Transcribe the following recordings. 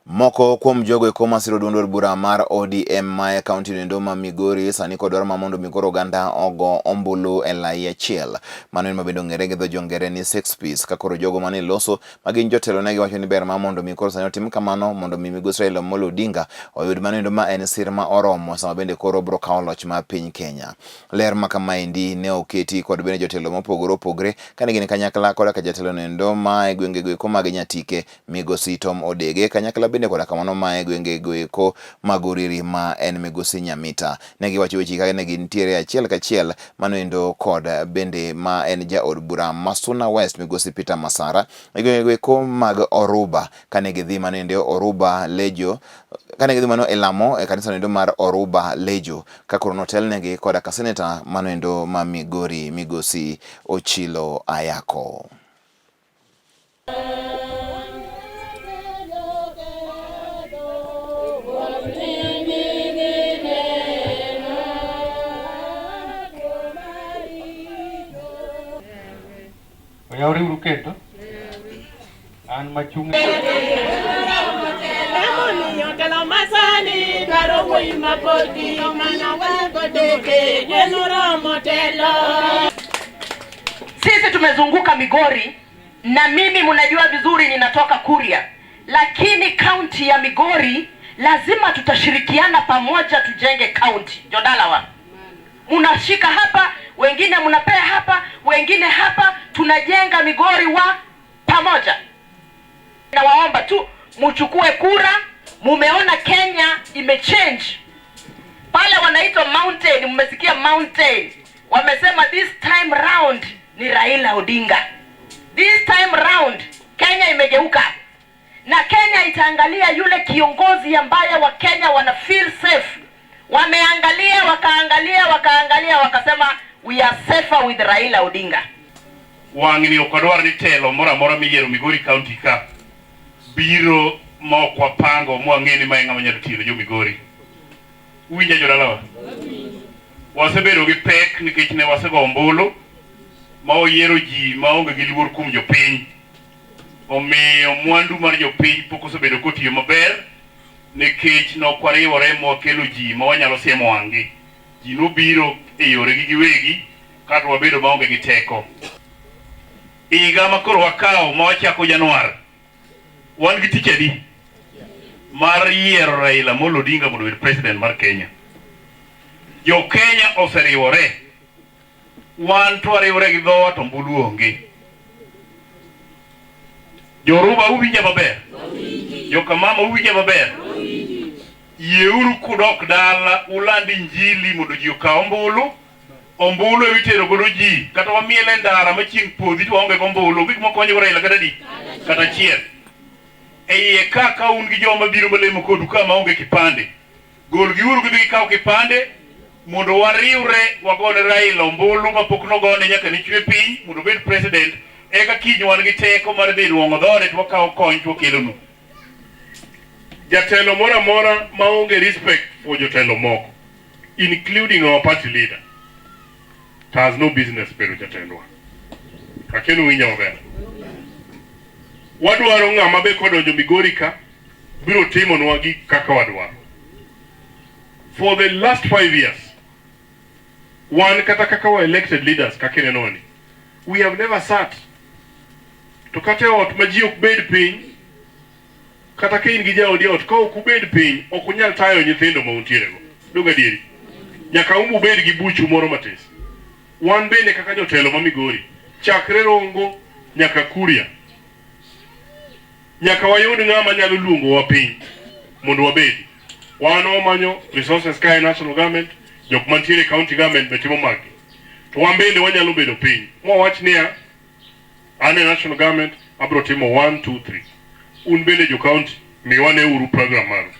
Moko kuom jogo eko masiro duond od bura mar ODM ma e kaunti noendo ma Migori sani kod dwaro ma mondo mi koro oganda ogo ombulu e lai achiel. Mano en mabende ong'ere gi dho jongere ni six piece ka koro jogo mane loso ma gin jotelo ne giwacho ni ber ma mondo mi koro sani otim kamano mondo mi migosi Raila Amolo Odinga oyud mano endo ma en sir ma oromo sama bende koro bro kawo loch mar piny Kenya. Ler ma kamaendi ne oketi kod bende jotelo mopogore opogore kane gin kanyakla koda ka jatelo noendo ma e gwenge goeko mag Nyatike Migosi Tom Odege kanyakla bende koda kamano ma e gwenge goeko mag Uriri ma en Migosi Nyamita. Ne giwacho weche kaka ne gintiere achiel kachiel mano endo kod bende ma en jaod bura ma Suna West Migosi Peter Masara e gwenge goeko mag Oruba kane gidhi mano endo Oruba Lejo kane gidhi mano e lamo e kanisa noendo mar Oruba Lejo ka koro notelnegi koda ka seneta mano endo ma Migori Migosi Ochilo Ayako. Oyawre uru kendo. An machung' Emomiyo telo masani dwaro wuoyi mapod tiyo mana wago deke gweno romo telo. Sisi tumezunguka Migori na mimi mnajua vizuri ninatoka Kuria, lakini kaunti ya Migori lazima tutashirikiana pamoja tujenge kaunti. Jodalawa, mnashika hapa, wengine mnapea hapa, wengine hapa, tunajenga Migori wa pamoja. Nawaomba tu mchukue kura. Mumeona Kenya imechange pale, wanaitwa mountain, mmesikia mountain, wamesema this time round ni Raila Odinga. This time round Kenya imegeuka, na Kenya itaangalia yule kiongozi ambaye Wakenya wana feel safe. Wameangalia wakaangalia wakaangalia wakasema we are safer with Raila Odinga. Wang'ni ok wadwar ni telo moro amora miyiero Migori County ka biro ma ok wapango mwang'e ni mae ng'ama nyalo tiyo ne jo Migori. Uwinja jodalawa? Wasebedo gi pek nikech ne wasego ombulu ma oyiero ji maonge gi luor kuom jopiny. Omiyo mwandu mar jopiny pok osebedo kotiyo maber nikech nok wariwore mwakelo ji ma wanyalo siemo wang'gi. Ji nobiro e yoregi giwegi kato wabedo maonge gi teko. Higa ma koro wakawo ma wachako Januar, wan gi tich adi mar yiero Raila Amolo Odinga mondo obed president mar Kenya. Jo Kenya oseriwore, wan to wariwore gi dhowa to ombulu onge. Joruba uwinja maber? Jokamama uwinja maber? Yieuru kudok dala uland injili mondo ji okaw ombulu. Ombulu ema itero godo ji, kata wamiel e ndara ma chieng' podhi to waonge gombulu, onge gima konyogo Raila kata adi? Kata achiel. E iye ka ka un gi joma biro malemo kodu ka maonge kipande, golgiuru gidhi gikaw kipande mondo wariwre wagone Raila ombulu mapok nogone nyaka ne chwe piny mondo obed president, eka kiny wan gi teko mar dhi nuang'o dhoode to wakawo kony to wakelonu. Jatelo moro amora maonge respect for jotelo moko including our party leader to has no business bedo jatendwa. Akeno winja maber. Wadwaro ng'ama be kodonjo Migori ka biro timonwa gik kaka wadwaro. For the last 5 years, wan kata kaka wa elected leaders kaka ineno ni, we have never sat to kata e ot ma ji ok bed piny kata ka in gi jaodi e ot ka ok ubed piny ok unyal tayo nyithindo ma untiere go. Donge adieri? Nyaka um ubed gi buchu moro matis. Wan bende kaka jotelo ma Migori, chakre Rongo nyaka Kuria, nyaka wayud ng'ama nyalo luongowa piny mondo wabedi. Wan wamanyo resources ka e national government, jok mantiere e county government be timo maggi. To wan bende wanyalo bedo piny mwawach niya, an e national government abro timo 1 2 3. Un bende jo county miwa uru program maru.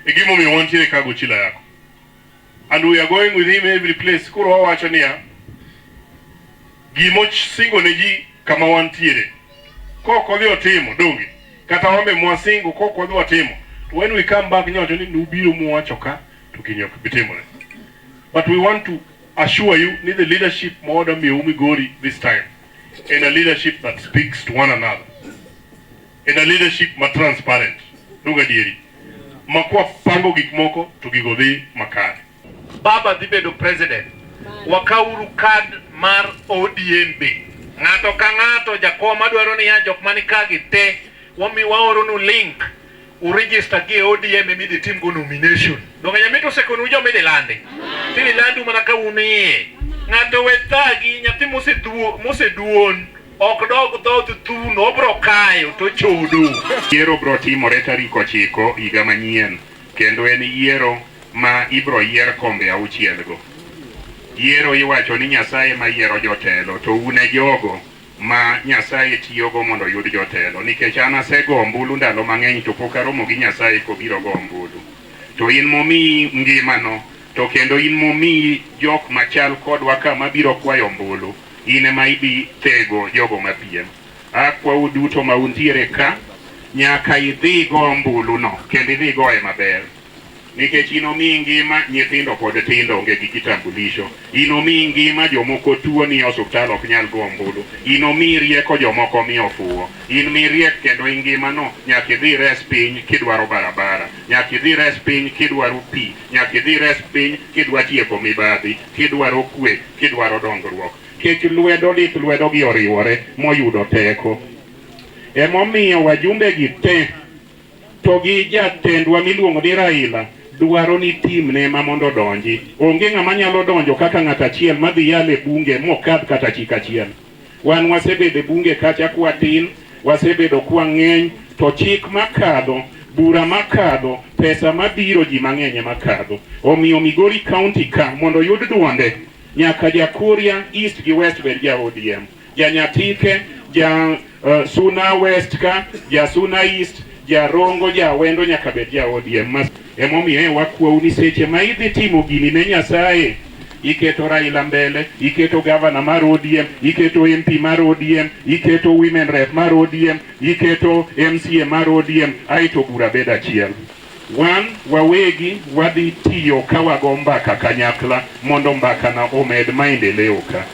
E gimomiyo wantiere ka gi Ochilo Ayako. And we are going with him every place. Koro wawacho niya, gimo singo ne ji kama wantiere. Kok odhi otimo, donge? Kata wan be mwasingo kok wadhi watimo. To when we come back nyawacho ni nubiro muwacho ka to gini ok bi timore. But we want to assure you ni the leadership ma wadwa miyou Migori this time en a leadership that speaks to one another. En a leadership ma transparent. Donge adieri? Ma kwapango gik moko to gigo dhi makare. Baba dhi bedo president. Wakawuru kad mar ODM be. Ng'ato ka ng'ato jakom adwaro niya jok mani ka gi te wami waoronu link uregister gi e ODM emidhi timgo nomination. Donge nyamito osekonu joma idhi landi? Tidhi landu mana ka un iye. Ng'ato we thagi nyathi moseduon ok dog dhodh thuno obro kayo to chodo. Yiero bro timore tarik 9 higa manyien kendo en yiero ma ibro yier kombe 6 go. Yiero iwacho ni Nyasaye ma yiero jotelo to un e jogo ma Nyasaye tiyogo mondo oyud jotelo nikech an asego ombulu ndalo mang'eny to pok aromo gi Nyasaye kobiro go ombulu. To in momiyi ngimano to kendo in momiyi jok machal kodwa ka mabiro kwayo ombulu in ema ibi thego jogo mapiem. Akwau duto ma untiere ka nyaka idhi go ombulu no kendo idhi goye maber. Nikech in omiyi ngima nyithindo pod tindo onge gi kitambulisho. In omiyi ngima jomoko tuo ni e osuptal ok nyal go ombulu. In omiyi rieko jomoko miyo fuwo. In miriek kendo ingima no nyaka idhi res piny kidwaro barabara. Nyaka idhi res piny kidwaro pi. Nyaka idhi res piny kidwa tieko mibadhi, kidwaro kwe, kidwaro dongruok. Kech lwedo lith lwedo gi oriwore moyudo teko. Emomiyo wajumbe gi te to gi jatendwa miluongo ni Raila dwaro ni timne ma mondo odonji. Onge ng'ama nyalo donjo kaka ng'at achiel madhi yal e bunge mokadh kata chik achiel. Wan wasebedo e bunge kacha kwatin, wasebedo kwang'eny, to chik makadho, bura makadho, pesa mabiro ji mang'eny ema kadho. Omiyo Migori County ka mondo oyud duonde, nyaka ja Kuria East gi West bed ja ODM. Ja Nyatike, ja Suna West ka, ja Suna East, ja Rongo, ja Awendo nyaka bed ja ODM. Emomiyo wakwau ni seche ma idhi timo gini ne Nyasaye, iketo Raila mbele, iketo gavana mar ODM, iketo MP mar ODM, iketo women rep mar ODM, iketo MCA mar ODM, aeto bura bedo achiel. Wan wawegi wadhi tiyo ka wago mbaka kanyakla mondo mbaka na omed maendeleo ka.